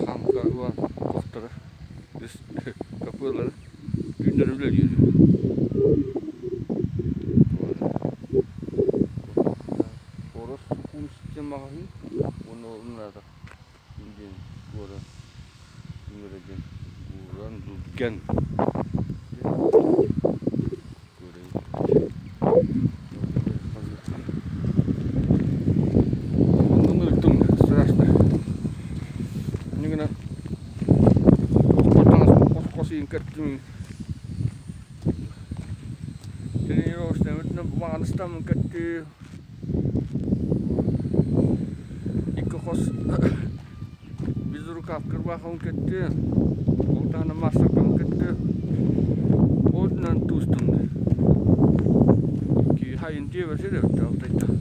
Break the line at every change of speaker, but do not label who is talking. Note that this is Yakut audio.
Хамка туохтара капыалары түүннэри үлэлиир. Орос сукуун маҕаһыын уонна ол диэн куора үҥэрэ диэн Гуран Дудген Страшно. Иннигинэ хос-хос иин кэттим. Тренировочный маҕаныстаммын кэттим. Икки хос безрукав кырбаахабын кэттим. Ол таһынан массаккабын кэттим. Одунан туустум. Ки хайын диэбэ сир эбит алтайта.